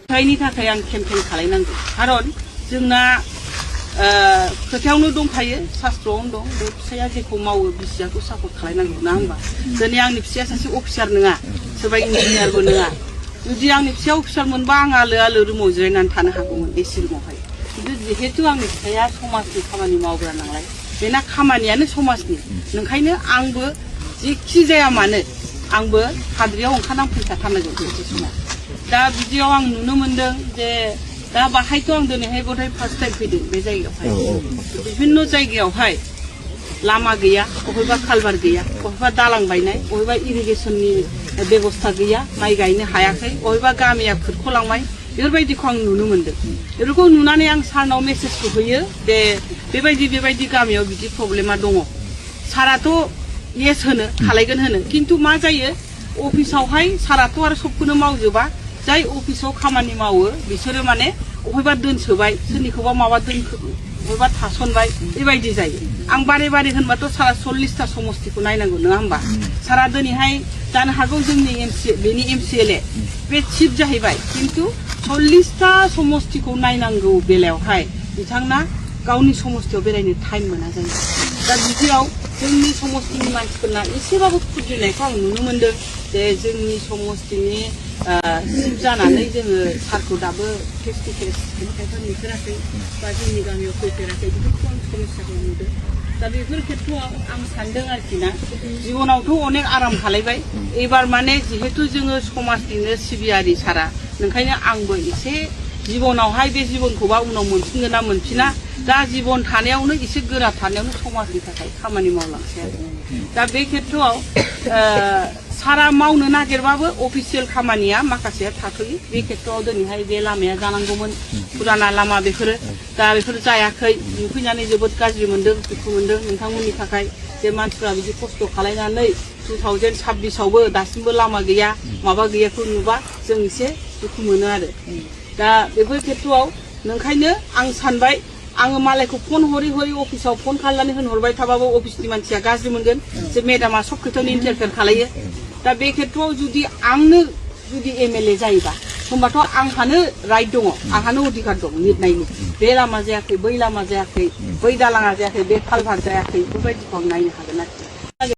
जायनि थाखाय आं केम्पेइन खालायनांगौ खारन जोंना खोथायावनो दंखायो शास्त्रआवनो दं बे फिसाया जेखौ मावो बिसियाखौ सापर्ट खालायनांगौ ना होमबा दिनै आंनि फिसाया सासे अफिसार नङा सोरबा इन्जिनियारबो नङा जुदि आंनि फिसाया अफिसार मोनबा आं आलो आलो रुमाव जिरायनानै थानो हागौमोन बे सिगाङावहाय खिन्थु जिहेतु आंनि फिसाया समाजनि खामानि मावग्रा नालाय बेना खामानियानो समाजनि ओंखायनो आंबो जेखि जाया मानो आंबो हाद्रियाव ओंखारनानै फैखाथारनांगौ मोनसे समाव दा बिदियाव आं नुनो मोनदों जे दा बाहायथ' आं दिनैहाय गथाय फार्स्ट टाइम फैदों बे जायगायावहाय बिभिन्न जायगायावहाय लामा गैया बबेबा कालभार गैया बबेबा दालां बायनाय बबेबा इरिगेसननि बेबस्था गैया माइ गायनो हायाखै बबेबा गामिया खुरख'लांबाय बेफोरबायदिखौ आं नुनो मोनदों बेफोरखौ नुनानै आं सारनाव मेसेजखौ होयो दे बेबायदि गामियाव बिदि प्रब्लेमा दङ साराथ' येस होनो खालायगोन होनो खिन्थु मा जायो अफिसावहाय साराथ' आरो सबखौनो मावजोबा जाय अफिसाव खामानि मावो बिसोरो माने बबेबा दोनसोबाय सोरनिखौबा माबा बबेबा थासनबाय बेबायदि जायो आं बारे बारे होनबाथ' सारा 40टा समस्तिखौ नायनांगौ नङा होमबा सारा दिनैहाय जानो हागौ जोंनि बेनि एमसिएलए बे चिफ जाहैबाय खिन्थु 40टा समस्तिखौ नायनांगौ बेलायावहाय बिथांना गावनि समस्तियाव बेरायनो टाइम मोना जायो दा बिदियाव जोंनि समस्तिनि मानसिफोरना एसेबाबो खुद्रिनायखौ आं नुनो मोनदों जे जोंनि समस्तिनि चिफ जानानै जोङो सारखौ दाबो फेस टु फेस खायफा नुफेराखै बा जोंनि गामियाव फैफेराखै बेफोरखौ आं समस्याखौ नुदों दा बेफोर खेत्रआव आं सानदों आरोखि ना जिबनावथ' अनेक आराम खालायबाय एबार माने जिहेतु जोङो समाजनिनो सिबियारि सारा ओंखायनो आंबो एसे जिबनावहाय बे जिबनखौबा उनाव मोनफिनगोन ना मोनफिना दा जिबन थानायावनो एसे गोरा थानायावनो समाजनि थाखाय खामानि मावलांसै आरो दा बे खेत्रआव सारा मावनो नागिरबाबो अफिसियेल खामानिया माखासेया थाथ'यो बे खेत्रआव दिनैहाय बे लामाया जानांगौमोन फुराना लामा बेफोरो दा बेफोर जायाखै नुफैनानै जोबोद गाज्रि मोनदों दुखु मोनदों नोंथांमोननि थाखाय जे मानसिफ्रा बिदि खस्थ' खालायनानै 2026आवबो दासिमबो लामा गैया माबा गैयाखौ नुबा जों एसे दुखु मोनो आरो दा बेफोर खेत्रआव नोंखायनो आं सानबाय आङो मालायखौ फन हरै अफिसाव फन खालामनानै होनहरबाय थाबाबो अफिसनि मानसिया गाज्रि मोनगोन जे मेडामा सब खोथायावनो इन्टारफेयार खालायो दा बे खेत्रआव जुदि आंनो जुदि एमएलए जायोबा होमबाथ' आंहानो राइट दङ आंहानो अधिकार दं लिरनायनि बे लामा जायाखै बै लामा जायाखै बै दालाङा जायाखै बे कालभार जायाखै बेफोरबायदिखौ आं नायनो हागोन आरोखि